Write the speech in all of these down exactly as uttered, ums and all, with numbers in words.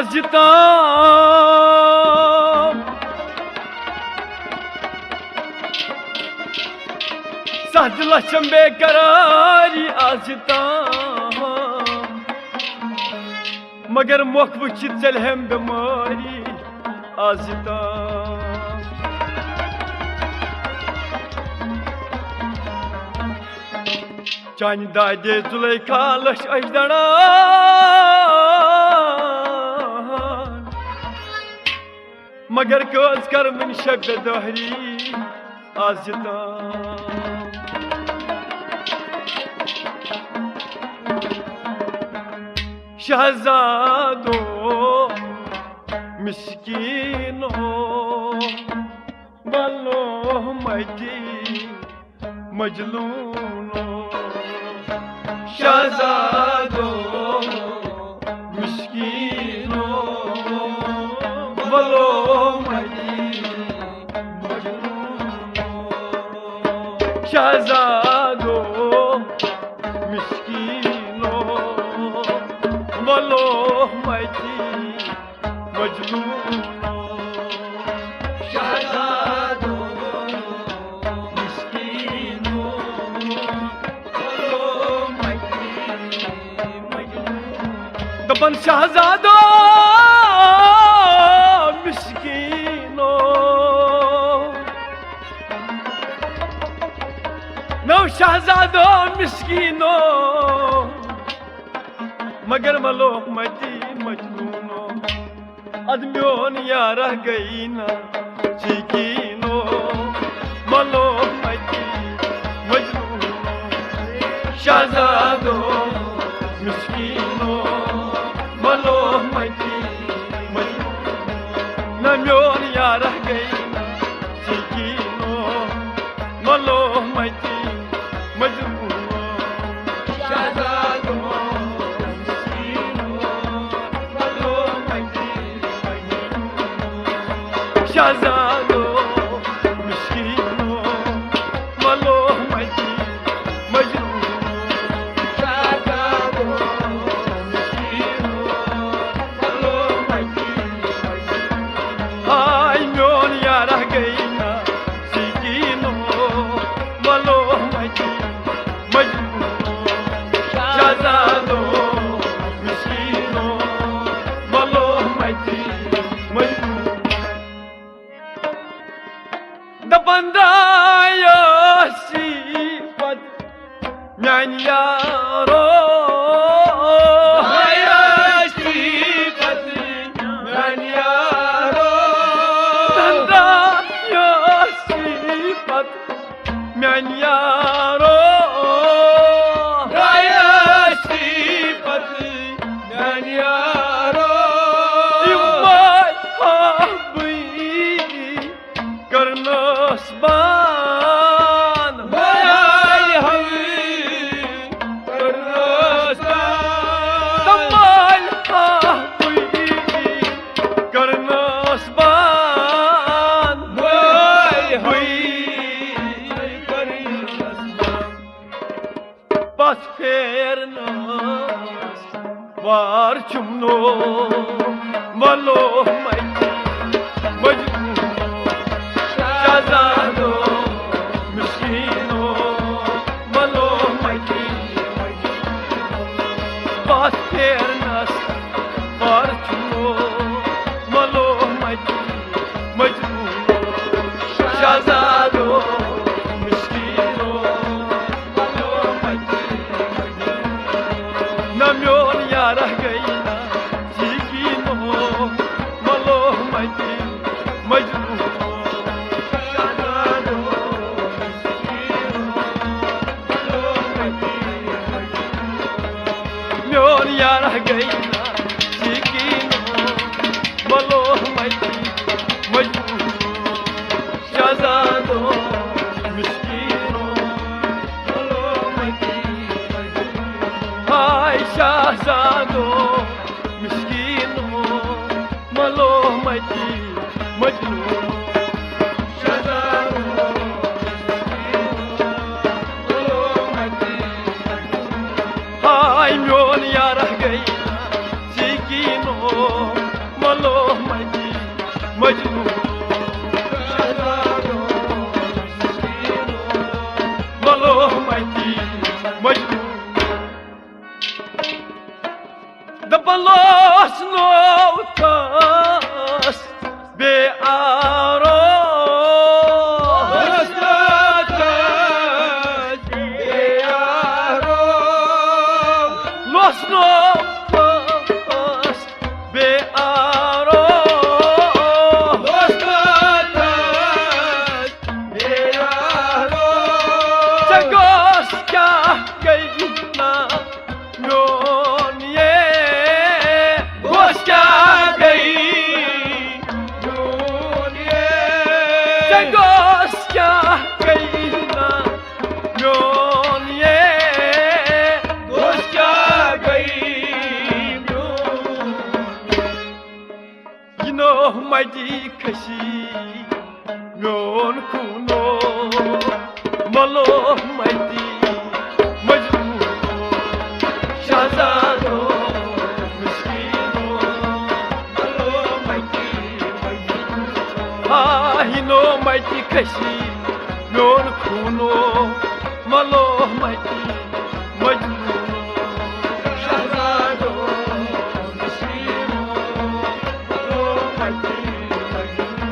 آز تام ستھ لچھم بے قراری آز تام، مگر مۄکھ وٕچھِتھ ژٔلۍ ہم بٮ۪مٲری آز تام۔ چانہِ دادے زُلیخا لٔچھ أچھ دڑان، مگر کٔژ کر وٕنہِ شبِ دہری آز تام۔ شہزادو مسکینو، ولو متی مجنونو، شہزادو مسکینو، ولو متی مجنونو، شہزادو مسکینو، ولو متی مجنونو، شہزادو مسکینو، ولو متی مجنونو۔ دپان شہزادو مسکینو، نو شہزادو مسکینو، مگر ملوک متی مجنونو۔ اد میون یارہ گئی نا سکینو، ملوک متی مجنونو، شہزادو مسکینو، ملوک متی مجنونو۔ نہ میون یارہ گئی نا سکینو، ملوک متی مجنونو، شہزادو مسکینو، ولو متی مجنونو، شہزادو مسکینو، ولو متی مجنونو، شہزادو مسکینو، ولو متی مجنونو۔ ہاے میون یارہ گئی نا سکینو، ولو متی مجنونو، شہزادو مسکینو، ولو متی مجنونو۔ دپان درایاسی پتہٕ میانہِ یارو، درایاسی پتہٕ میانہِ یارو، درایاسی پتہٕ میانہِ یارو، درایاسی پتہٕ میانہِ یارو۔ یِمے ہاوٕے کرنس بان، وٲے ہاوٕے کرنس بان۔ تمال ہاوٕے کرنس بان، وٲے ہاوٕے کرنس بان۔ پتھ پھیرنس وار چھُم نو، ولو متی مجنونو، شہزادو مسکینو، ولو متی مجنونو۔ پتھ پھیرنس وار چھُم نو، ولو متی مجنونو، شہزادو مسکینو، ولو متی مجنونو۔ نہ میون یارہ گئی نا سکینو، ولو متی مجنونو، شہزادو مسکینو، ولو متی مجنونو۔ میون یارہ گئی نا سکینو، ولو متی مجنونو، شہزادو مسکینو، ولو متی مجنونو۔ ہاے شہزادو مسکینو، ولو متی مجنونو، شہزادو مسکینو، ولو متی مجنونو۔ ہاے میون یارہ گئی سکینو، گوٚژھ کیٛاہ گٔیی نہ میون یے، گوٚژھ کیٛاہ گٔیی میون۔ یہِ نوح متی کھسی میون خوٗنو، ملوح متی مجنوٗنو، شہزادو مسکیٖنو، ملوح متی مجنوٗنو۔ آ، یہِ نوح متی کھسی میون خوٗنو، ملوح متی مجنوٗنو، شہزادو مسکیٖنو، ملوح متی مجنوٗنو۔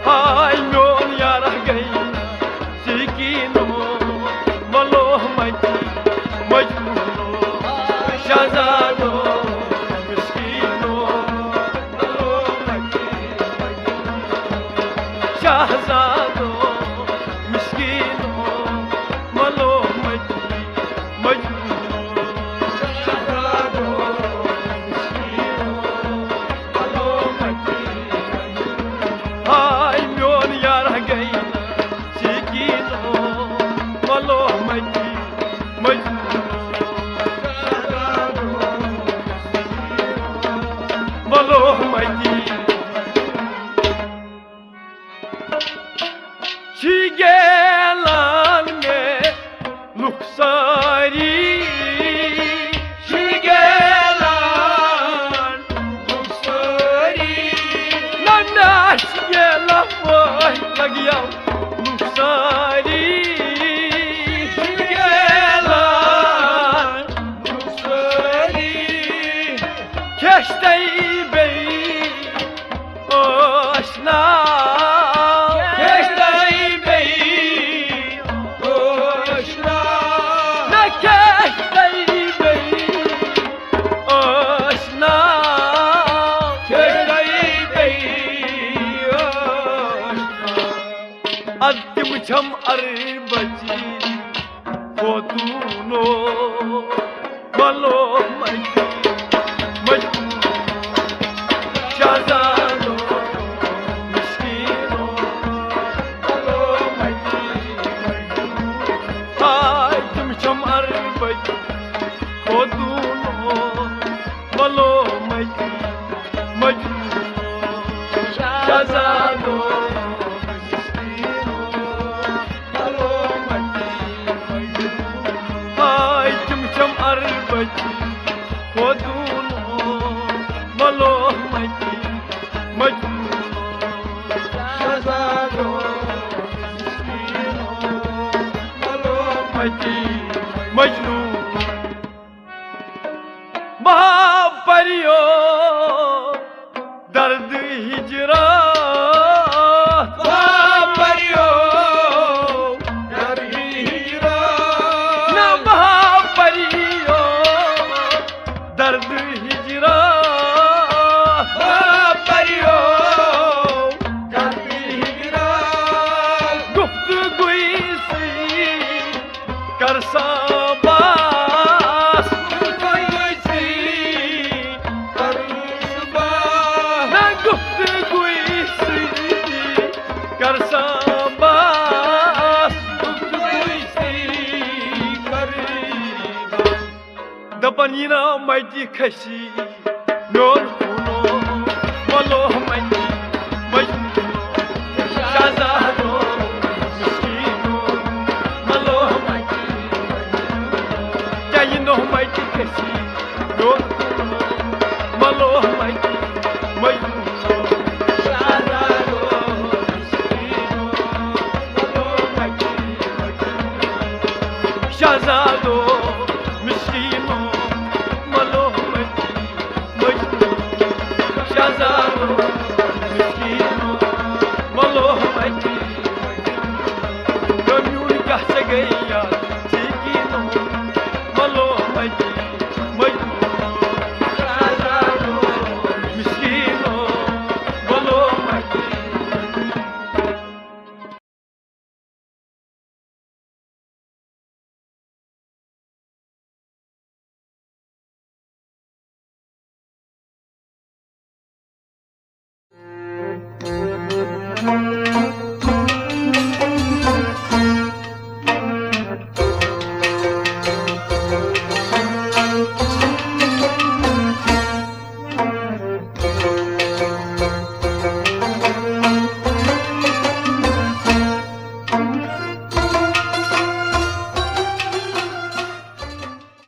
ہاے میون یارہ گٔے سکیٖنو، ملوح متی مجنوٗنو، شہزادو مسکیٖنو، ملوح متی مجنوٗنو، شہزادو مسکیٖنو، ملوح متی مجنوٗنو، شہزادو مسکیٖنو، ملوح متی مجنوٗنو۔ ہاے میون یارہ گٔے سکیٖنو، ملوح متی مجنوٗنو، ملوح متی۔ چھی گیلان مےٚ لُکھ سٲری، چھی گیلان لُکھ سٲری۔ نہ مےٚ آسہِ گیلہ وٲے لگیو لُکھ سٲری، چھی گیلان لُکھ سٲری۔ کھیٚچھ تَے بیٚیہِ ٲشنا، کھیٚچھ تَے بیٚیہِ ٲشنا۔ نہ کھیٚچھ تَے بیٚیہِ ٲشنا، کھیٚچھ تَے بیٚیہِ ٲشنا۔ اَدٕ تِم چھَم عربچی خوتوٗنو، ملوح متی مجنوٗنو، شہزادو مسکیٖنو، ملوح متی مجنوٗنو۔ ہاے تِم چھَم عربچی خوتوٗنو، ملوح متی مجنوٗنو، شہزادو مسکیٖنو، ملوح متی مجنوٗنو۔ ہاے تِم چھَم عربچی خوتوٗنو، ملوح متی مجنوٗنو، شہزادو مسکیٖنو، ملوح متی مجنوٗنو۔ بہا پریو درد ہجرات، بہا پریو درد ہجرات۔ نہ بہا پریو درد ہجرات، بہا پریو درد ہجرات۔ گفتگوی سۭتۍ کر سا باس، گفتگوی سۭتۍ کر سا باس۔ نہ گفتگوی سۭتۍ کر سا باس، گفتگوی سۭتۍ کر سا باس۔ دپان یہِ نوح متی کھسی میون خوٗنو، ملوح متی مجنوٗنو، شہزادو مسکیٖنو، ملوح متی مجنوٗنو۔ کیٛاہ یہِ نوح متی کھسی میون خوٗنو، ملوح متی مجنوٗنو، شہزادو مسکیٖنو، ملوح متی مجنوٗنو، شہزادو